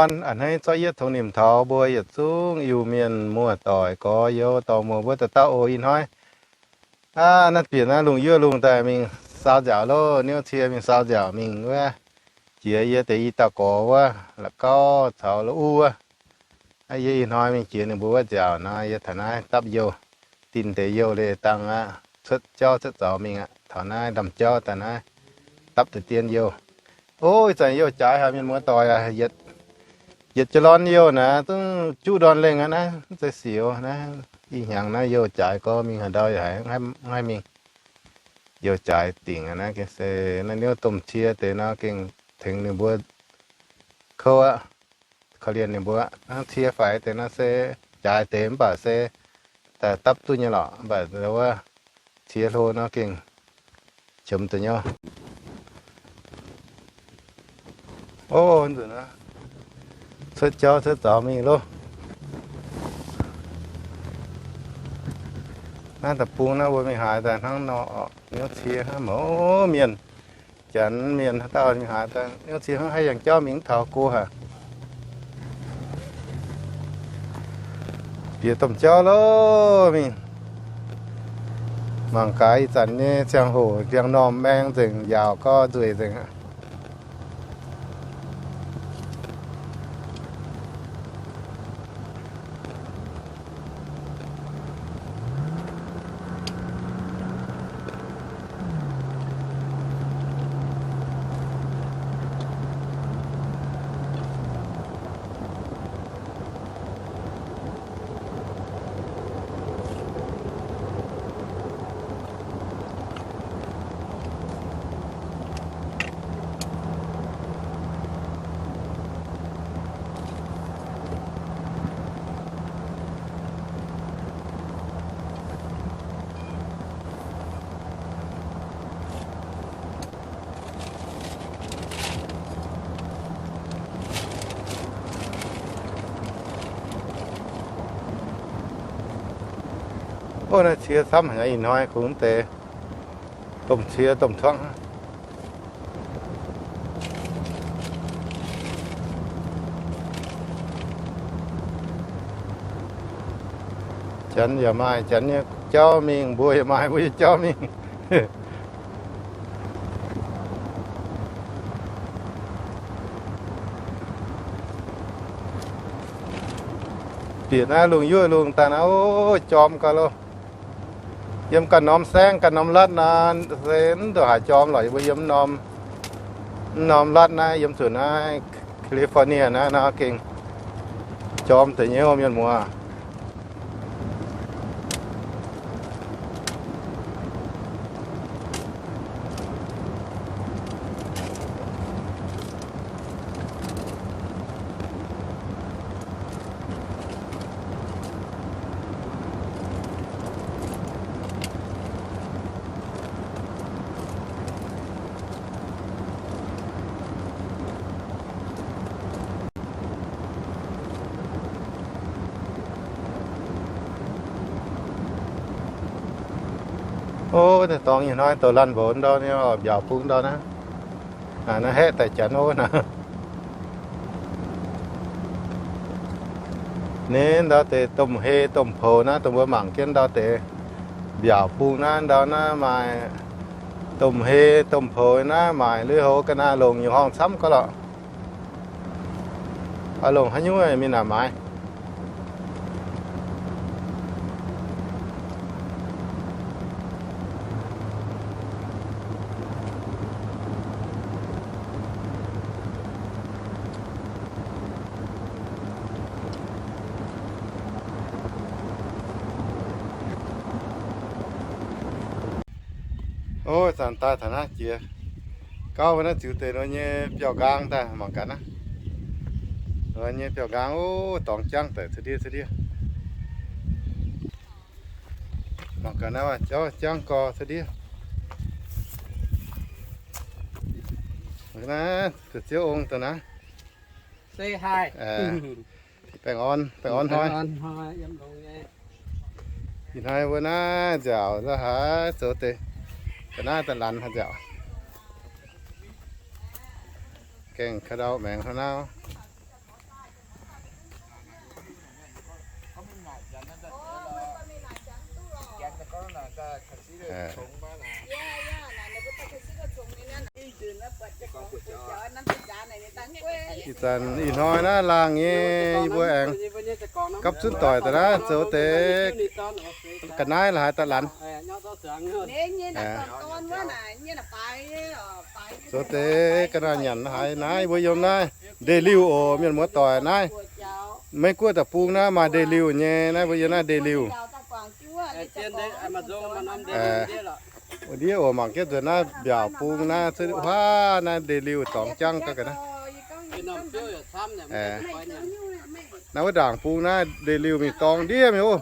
gorn a'hneiv zorqv yietv tongx nimc taux mbuo yietc zungv Iu-Mienh muoz-doic gorx-youz dorh muoz mbuo dauh dauh oc. Ih hnoi aav, naaiv bieqc naaiv lungh yuoqv lungh daaih mingh saau nziaauc loh, niouv cie mingh saau nziaauc mingh wuov, jiex yie deix i dauh gorx wuov, la'gauv caux la'uv wuov. Yie ih hnoi mingh jiex ninh mbuo wuov nziaauc nor, yie taux naaiv dapv youh, dinh deix youh leiz dangh aqv, cuotv jauv cuotv zaux mingh aqv. Taux naaiv ndamv jauv daaih naaiv dapv deix dien youh. Ov, ih zanc youh jaaix haic mienh muoz-doic aac, yietc jaax lorn youh naaiv zungv juqv ndorn lengh aqv naaiv, mv zeiz siux naaiv. Ih hnyangx naaiv youh jaaix gorx mingh haaix ndau yaac haiz mv haih mingh. Youh jaaix dingc aqv naaiv gengh se naaiv niouv domh cie deix nor gengh tengx ninh mbuo kouv aqv. Korv-lienh ninh mbuo hnangv cie faix deix nor se jaaix deix mv baac se daaih dapv duqv nyei lorqc, mv baac wuov cie hlo nor gengh qiemx deix nyei. Ov, nzunc naaiv cuotv jauv cuotv zaux mingh loh. Naaiv deic-bung naaiv mbuo mingh haaix daaih hnangv nor, niouv cie hnangv mouz mienh, janx mienh haaix dauh mingh haaix daaih niouv cie hnangv haih yangh jauv mingh mv taux go haic. Bieqc domh jauv loh mingh. Mangc gaax ih zanc nyei ziangh hoc ndiangx-normh maeng nzengc, yaauc gau nzueic nzengc aqv. Ov, naaiv cie camv haic, ih hnoi kungx deix domh cie domh tuangv. Janx yaac maaih janx nyei jauv mingh, mbuo yaac maaih mbuo nyei jauv mingh. Bieqc naaiv lungh yuoqv lungh daaih naaiv, ov, jorm gau loh. Yiem ganh norm saengv ganh norm latv naaiv se mv ndongc haaix jorm lorqc. Yie mbuo yiem mv norm, mv norm latv naaiv, yiem zuqc naaiv California naaiv nor gengh jorm deix nyei, mienh muoz. Ov, deix dorngx ih hnoi douc laanh mbox ndau nyei, mbiaauc bung ndau naaiv. Naaiv haeqv daaih janx ov naaiv. Ninh ndau deix domh hei domh poux naaiv, dongh mbuo mangc jienv ndau deix mbiaauc bung naaiv, ndau naaiv maaih domh hei domh poux naaiv, maaic lui-houx ga'naaiv longc nyei horngh camv gau lorqc. Oix longc haaix nyungc mingh naaic maaiz. Ov, zanc daaih taux naaiv jiex gauv wuov naaiv ziux deix nor nyei biauv-nqaang daaih mangc gaax naaiv. Nor nyei biauv-nqaang, ov, dorngx jangv daaih cuotv ndiev cuotv ndiev. Mangc gaax naaiv jauv jangv gau cuotv ndiev. Naaiv, ziouv ong daaih naaiv. Baengh orn, baengh orn hnoi. Ih hnoi mbuo naaiv nziaauc haaix zoux deix, ga'naaiv daaih lanx haaix nziaauc. Gaengh ka'ndau maengx hnangv naaiv. Ih zanc ih hnoi naaiv laangh nyei yie mbuo aengx gapv zunv doic daaih naaiv zoux deix ga'naaiv la'haaix daaih lanc. Zoux deix ga'naaiv nyanc la'haaix naaiv yie mbuo yiem naaiv ndeic-liuh oc, mienh muoz-doic naaiv. Meiv Guoqv deic-bung naaiv maaih ndeic-liuh nyei, naaiv mbuo yiem naaiv ndeic-liuh. Wuov ndiev oc, mangc jienv nzuonx naaiv mbiaauc bung naaiv, huaav naaiv ndeic-liuh dorngx jangv ga'naaiv. Naaiv wuov ndaangc bung naaiv ndeic-liuh mingh dorngx ndiev mingh oc.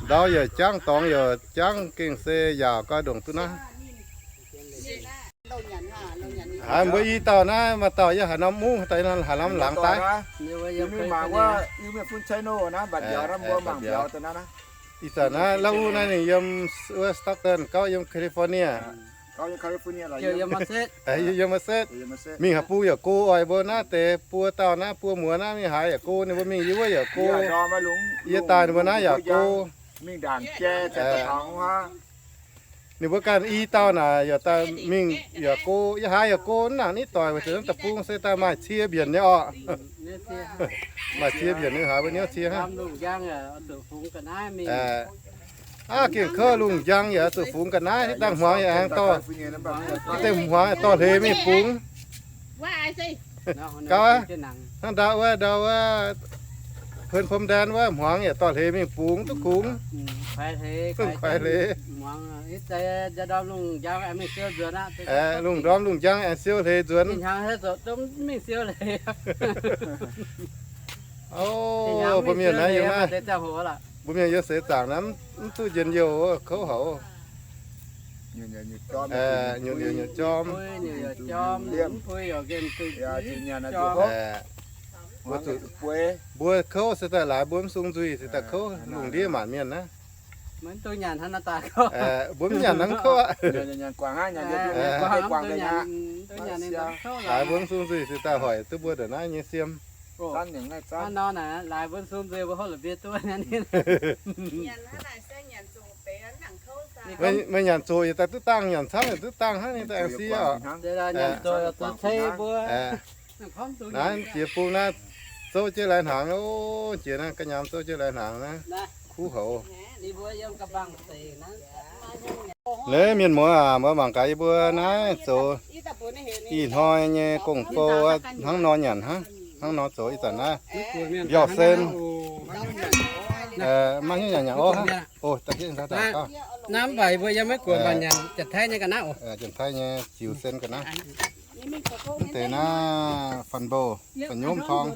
Ndau yaac jangv, dorngx yaac jangv, gengh se yaauc gau ndongc duqv naaiv. Haiz mbuo i dauh naaiv, maaih dauh yiem haaix norm mungv, dauh yiem haaix norm laangz daaih. Ih zanc naaiv Lauv Uv naaiv ninh yiem wuov Stockton, Gauv yiem California. Yiem Merced. Mingh haaix bung yaac go, oix mbuo naaiv deix buo dauh naaiv, buo muoz naaiv mingh haaix yaac go, ninh mbuo mingh yie wuov yaac go. Yie daaih ninh mbuo naaiv yaac go. Ninh mbuo ganh i dauh naaic yaac daaih mingh yaac go, yie haaix yaac go, mv nangc nitv doic, weic zuqc naaiv deic-bung se daaih maaih cie mbienc nyei orqc. Maaih cie mbienc nyei, haaix mbuo niouv cie hnangv. Aav, gengh kouv lungh njang yaac zuqc fungx ga'naaiv, dangh hmuangx yaac aengx dorh, dangh hmuangx dorh hleix mingh fungx. Gauv aqv, hnangv ndau wuov, ndau wuov, Huon Pom Ndan wuov, hmuangx yaac dorh hleix mingh fungx duqv kungx. Kuaix hleix. Aeqv, lungh ndorm lungh njang aengx siou hleix nzuonx. O, mbuo mienh naaiv yiem naaiv, mbuo mienh yiem seix zaangc naaiv mv duqv njien-youh, kouv haic. Nyutc liuz nyutc jorm. Mbuo kouv se daaih laaix mbuo mv sung nzuih se daaih kouv lungh ndiev maanc mienh naaiv. Mbuo mv nyanc hnangv kouv aqv. Laaix mbuo mv sung nzuih se daaih hoic duqv mbuo ndongc naaiv nyei siem. Meih nyanc zoqc yietc daaih duqv dangh, nyanc camv yietc duqv dangh hnangv, ninh daaih aengx sie oc. Naaiv jiex bung naaiv zouv jienv lai hnaangx, o, jiex naaiv ga'nyaam zouv jienv lai hnaangx naaiv, kuv houc. Leiz mienh muoz aac, mbuo mangc gaax yie mbuo naaiv zoux ih hnoi nyei gong-bou hnangv nor nyanc hnangv, hnangv nor zoux ih zanc naaiv mbiauz-sen. Maiv hnyouv nyanc nyanc orv hnangv. Naaiv mv baac yie mbuo yiem Meiv Guoqv mv baac nyanc janx-taiv nyei ga'naaiv oc. Janx-taiv nyei ziux sen ga'naaiv. Mv deix naaiv fanh mbouh, fanh nyomv torng,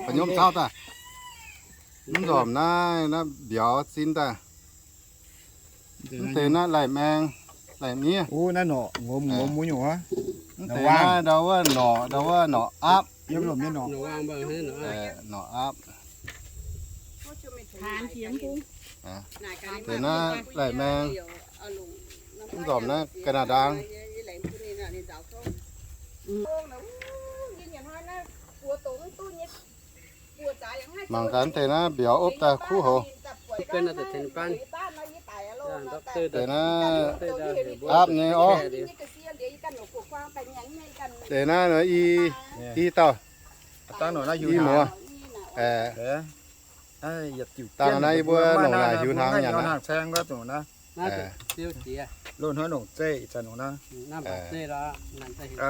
fanh nyomv cauv daaih. Mv nzormc naaiv, naaiv mbiauz zin daaih. Mv deix naaiv lai-maeng, lai-miev. Mv deix naaiv ndau wuov norqc, ndau wuov norqc aapv. Norqc aapv. Deix naaiv lai-maeng. Mv nzormc naaiv ga'naaiv ndaang. Mangc gaax deix naaiv mbiauz opv daaih kuv houc. Deix naaiv aapv nyei orv. Deix naaiv i, i dauh, i muoz. Dangh naaiv yie mbuo longc naaic hiuv hnaangx nyanc aqv.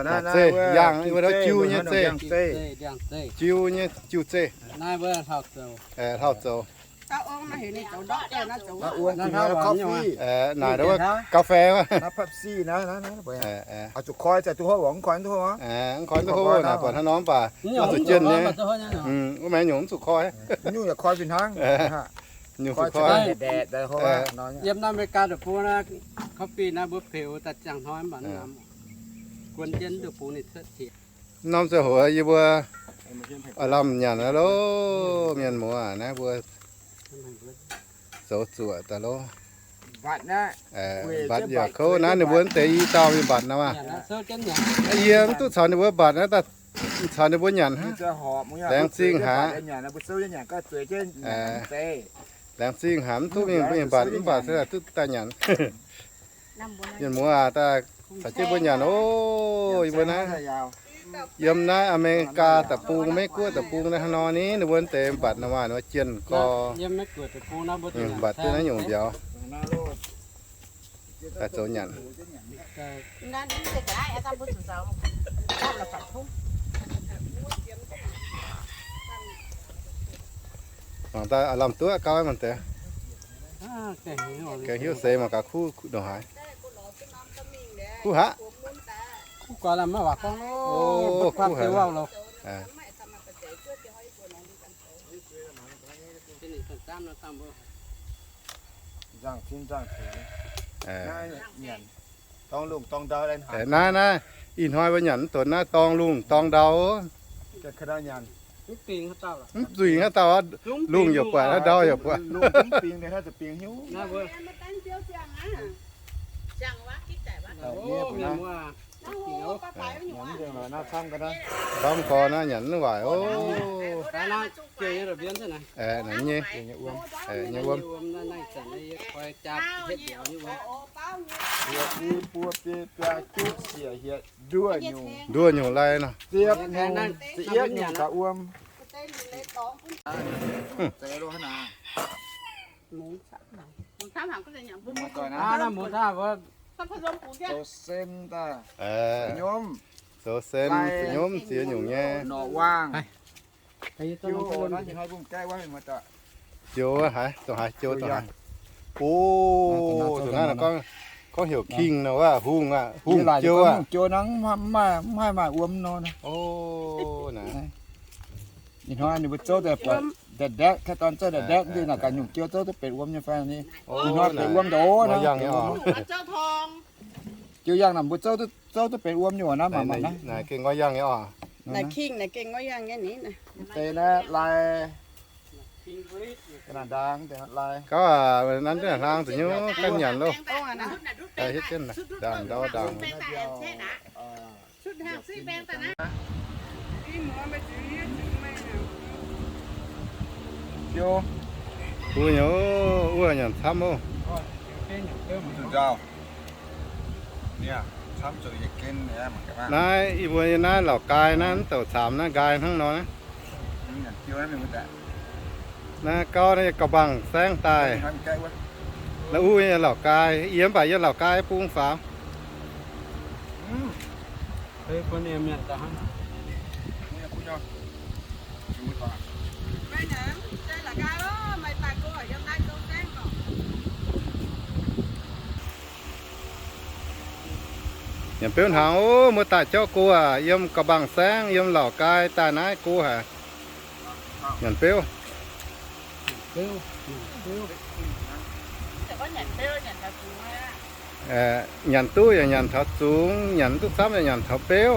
Naaic zeiv, yaangh wuov dauh jiu nyei zeiv. Jiu nyei jiu zeiv. Hlauv-zoux. Naaic wuov ga'fei wuov. Mv koi duqv houv naaic, buatc hnangv nor mv baac zuqc jienh nyei. Wuov maengx nyungc mv zuqc koi. Nyungc zuqc koi. Yiem naaiv America deic-bung naaiv, coffee naaiv mbuo peux daaih ziangh hnoi mv baac guon jienv duqv bungx ninh cuotv qiex. Norm ziangh hoc yie mbuo lamh nyanc aqv loh, mienh muoz naaiv mbuo zoux zuoqc daaih loh. Mbatc yaac kouv naaiv, ninh mbuo mv deix i dauh mingh mbatc naaiv maah. Yie mv duqv caux ninh mbuo mbatc naaiv, caux ninh mbuo nyanc hnangv. Laengz zingh haic. Laengz zingh haic, mv duqv mingh mbuo mbatc, mv baac se duqv daaih nyanc. Mienh muoz aac, daaih caux jienv mbuo nyanc oc. Yie mbuo naaiv yiem naaiv Aa^me^li^gaa deic-bung, Meiv-Guoqv deic-bung naaiv hnangv nor ni, ninh mbuo deix mbatc nor maaih ninh mbuo jienh gorx, mbatc duqv naaiv nyungc mbiauz. Daaih zoux nyanc. Mangc daaih lamh duqv gauh mangc deix. Gengh hiuv seix mangc gaax kuv ndongc haaix. Kuv haic. Kuv haic. Naaiv, naaiv, ih hnoi mbuo nyanc mv donx naaiv dorng lungh dorng ndau. Mv zuiz haaix dauh, lungh yaac buatc, ndau yaac buatc. Camv gorx naaiv nyanc mv waaic oc. Nyei wuom, nyei wuom. Nduov nyungc lai nor. Zoux sen daaih, nyomv, zoux sen, ziex nyungc nyei. Joux haaix, dongh haaix, joux dongh haaix? O, dongh naaiv gorngv heuc king nor, hungh aqv, hungh joux aqv. Joux nor mv haih maaih wuom nor. O, naaiv ih hnoi ninh mbuo zouv daaih buatc ndaetv-ndaetv, kaav dorn zouv ndaetv-ndaetv, naaic gaax nyungc joux zouv duqv benx wuom nyei fai ni. Ih hnoi benx wuom ndoqc. Joux yangh naaic mbuo zouv duqv benx wuom nyei oc, naaiv mangc mangc naaiv. Naaic gengh ngoi yangh nyei oc. Naaic king naaic gengh ngoi yangh nyei ni. Deix naaiv lai. Gauv aac, nanv jienv hlang zuqc nyungc ganh nyanc loh. Hietv jienv ndaangc ndau ndaangc. Mbuo nyei, wuov nyanc camv oc. Naaiv yie mbuo nyei naaiv Laauc Gaai naaiv, mv douc caamx naaiv nqaai hnangv nor. Naaiv gauv naaiv Ga'mbangc Saengv daaih. Naaiv uv nyei Laauc Gaai, yie mv baac yiem Laauc Gaai bung faaux. Nyanc beuv hnaangx oc, muoz-doic jauv go aac, yiem Ga'mbangc Saengv, yiem Laauc Gaai daaih naaiv go haic. Nyanc beuv. Nyanc duqv yaac nyanc taux zungx, nyanc duqv camv yaac nyanc taux beuv.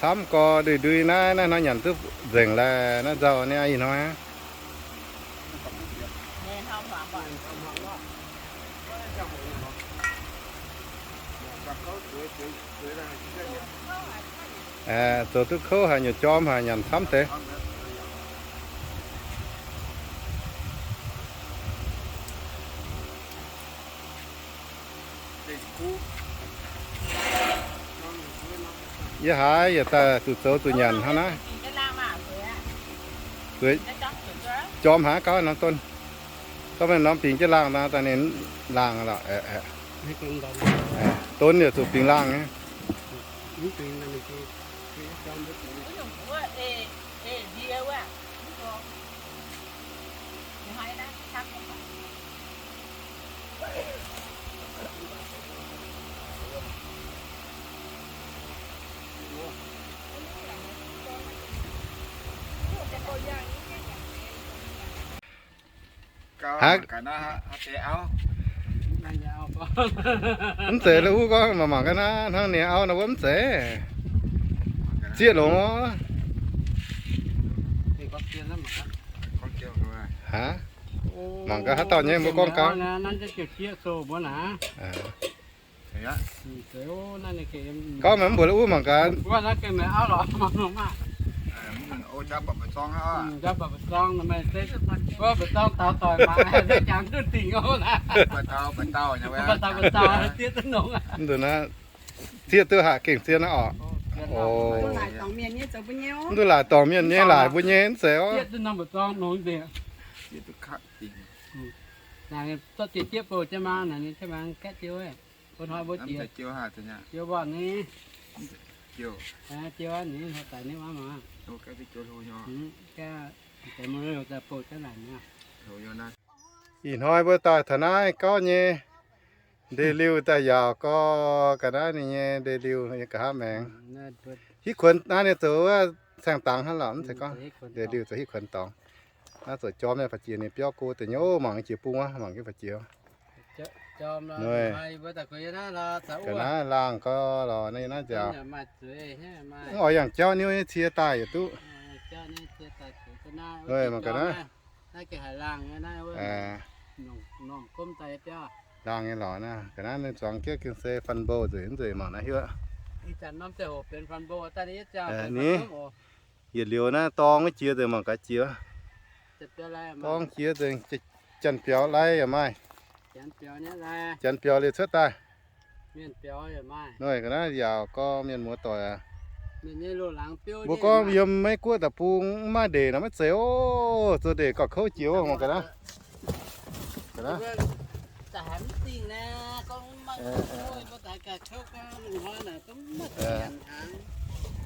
Camv gorx ndui-ndui naaiv, naaiv hnoi nyanc duqv nzengc laeh, naaiv nzauh niaa ih hnoi. Aeqv, zoux duqv kouv haic, nyuoqc jorm haic, nyanc camv deix. Yie haiz yietc daaih zuqc zoux zuqc nyanc hnangv naaiv. Zuqc jorm haic gauv norm don. Gorngv maiv norm bingx jienv laangh nor, daaih ninh laangh lorqc. Don yaac zuqc bingx laangh nyei. Haiz, mv zeiz, la'uv gorngv mangc mangc ga'naaiv hnangv ninh auv nor wuov mv zeiz. Zieqv longx oc. Aav, mangc gaax haaix dauh nyei mbuo gorngv gaax. Gauv meih mv mbuox la'uv mangc gaax. Jauv baac zorng, mbuo baac zorng taux doic mangc, jangx duqv dingc oc. Mv nzunc naaiv zieqv duqv haic gengh zieqv naaiv oc. Mv duqv laaic dorngc mienh nyei, laaic mbuo nyei mv zeiz oc. Ih hnoi mbuo daaih taux naaiv gauv nyei ndeic-liuh daaih yaauc gorx ga'naaiv ninh nyei ndeic-liuh nyei nqa'haav maengx. Hitv kuonx naaiv ninh zoux wuov caengh dangx hnangv lorqc, mv zeiz gorngv ndeic-liuh zoux hitv kuonx dorngx. Naaiv zoux jorm nyei, faaux jiex ninh biauv go deix nyei, mangc jiex bung wuov, mangc jienv faaux jiex. Ga'naaiv laangh gorx lorqc, naaiv nziaauc. Mv oix yangh jauv niouv nyei cie daaih yietc duqv. Mangc ga'naaiv. Laangh nyei lorqc naaiv, ga'naaiv ninh zuangx jienv gengh se fun bou nzengc, nzengc mangc naaiv hiuv. Ni, yietc liuz naaiv dorng wuov jiex nzengc mangc gaax jiex. Dorng jiex nzengc, janx biaux lai yaac maaih. Janx biaux liuz cuotv daaih. Nor ga'naaiv yaauc gorx mienh muoz-doic aac. Mbuo gorngv yiem Meiv Guoqv deic-bung mv maaih ndeic nor maiv zeiz oc. Zoux ndeic gauh kouv jiex oc, mangc ga'naaiv.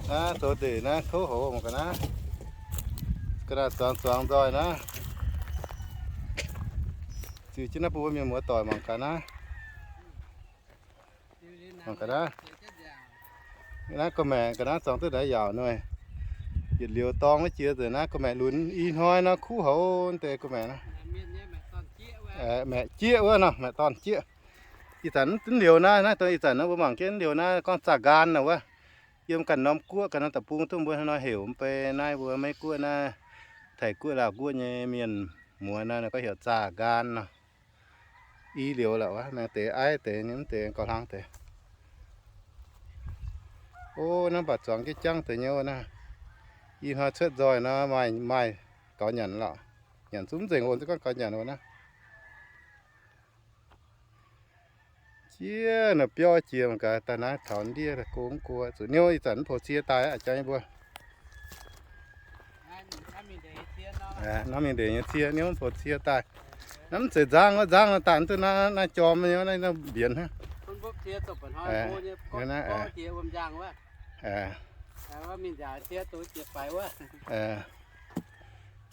Naaiv zoux ndeic naaiv kouv hoc, mangc ga'naaiv. Ga'naaiv zuangx zuangx nzoih naaiv. Ziux jienv naaiv bun mbuo mienh muoz-doic mangc gaax naaiv. Mangc ga'naaiv. Naaiv gorqv-maeqc ga'naaiv zuangx duqv ndaix yaauc nor. Yietc liuz dorng wuov jiex nzengc naaiv gorqv-maeqc lunx. Ih hnoi nor kuv houc deix gorqv-maeqc. Maeqc jieqv wuov nor, maeqc dorn jieqv. Ih zanc mv liuz naaiv, naaiv dongh ih zanc nor mbuo mangc jienv mv liuz naaiv gorngv zaah nqaan nor wuov. Yiem ganh norm guoqv ganh norm deic-bung duqv mbuo hnangv nor heuc mv bei naaiv mbuo Meiv Guoqv naaiv, Taiv Guoqv, Laauh Guoqv nyei mienh muoz naaiv gorngv heuc zaah nqaan nor. I liuz lorqc wuov, maengx deix aiv deix nyei, mv deix gauh hlang deix. O, naaiv mv baac zuangx jienv jangv deix nyei naaiv. Ih hnoi cuotv nzoih nor maaih, maaih gaux nyanc lorqc. Nyanc zungv nzengc oc, mv zeiz gorngv gaux nyanc oc naaiv. Jiex naaiv biauv jiex mangc gaax daaih naaiv taux ndiev daaih go mv go zuqc niouv ih zanc mv poux cie daaih aqv jangv nyei mbuo. Norm mingh ndeic nyei cie niouv mv poux cie daaih. Naaiv mv zeiz nzangv wuov, nzangv nor daaih mv duqv naaiv jorm nyei, naaiv mbienx hnangv.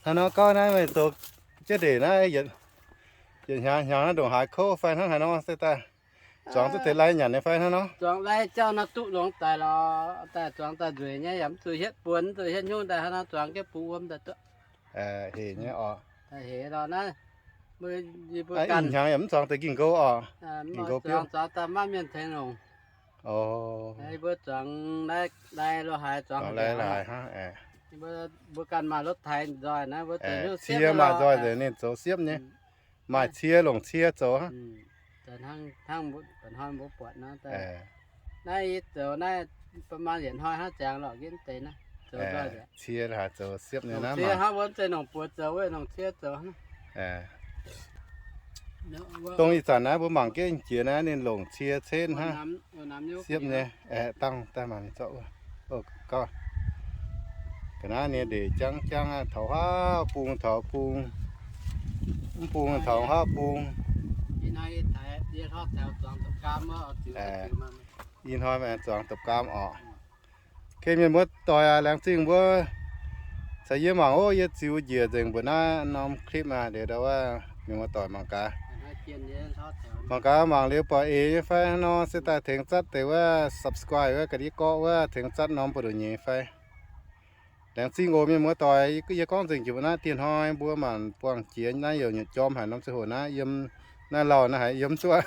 Hnangv nor gauv naaiv meih zoux jienv ndeic naaiv yietc hnyangx hnyangx naaiv ndongc haaix kouv fai hnangv haaix nor se daaih zuangx duqv deix lai nyanc nyei fai hnangv nor? Zuangx lai jauv nor duqv longx daaih lorqc, daaih zuangx daaih nzueic nyei, yaac mv zuqc hietv buonc, mv zuqc hietv nyungc daaih hnangv nor zuangx jienv bungx wuom daaih duqv. Hec nyei oc. Hec lorqc naaiv, mbuo, yie mbuo ganh hnyangx yaac mv zuangx deix ging-nqou oc. Ging-nqou biouv zuangx daaih maiv mienh tengx longc. Yie mbuo zuangx lai, lai lo haaix zuangx lai lo haaix hnangv. Mbuo ganh maaih รถไถ nzoih naaiv, mbuo cie maaih nzoih nzengc ninh zoux siepv nyei. Maaih cie longc cie zoux hnangv. Hnangv mbuo buatc nor, naaiv yie zoux naaiv ประมาณ yietc hnoi hnangv ziangx lorqc, yie mv deix naaiv zoux nzoih. Cie haaix zoux siepv nyei naaiv hnangv mbuo mv zeiz longc buoz zoux, longc cie zoux. Dongh ih zanc naaiv mbuo mangc jienv jiex naaiv ninh longc cie cenv hnangv. Siepv nyei, dangh daaih mangc zorqv wuov. Ga'naaiv ninh ndeic jangv jangv aqv, taux haav bung taux bung, mv bung taux haav bung. Ih hnoi aengx zuangx dopc gaam orqc. Ken mienh muoz-doic aac, laengz zingh mbuo caux yie mangc oc. Yie ziux njiec nzengc mbuoqc naaiv norm clip aqv. Liuz ndau wuov mienh muoz-doic mangc gaax. Mangc gaax, mangc liuz buatc eix nyei fai hnangv nor se daaih tengx zatv deix wuov subscribe wuov, ga'ndiev gorqv wuov, tengx zatv norm buoz-ndoqv nyeiz fai. Laengz zingh oc mienh muoz-doic. Yie gorngv nzengc jiex mbuoqc naaiv dieh hnoi mbuo mangc buangh jiex naaiv youc nyutc jorm haic norm ziangh hoc naaiv yiem naaiv lauh naaiv haiz yiem zuoqv.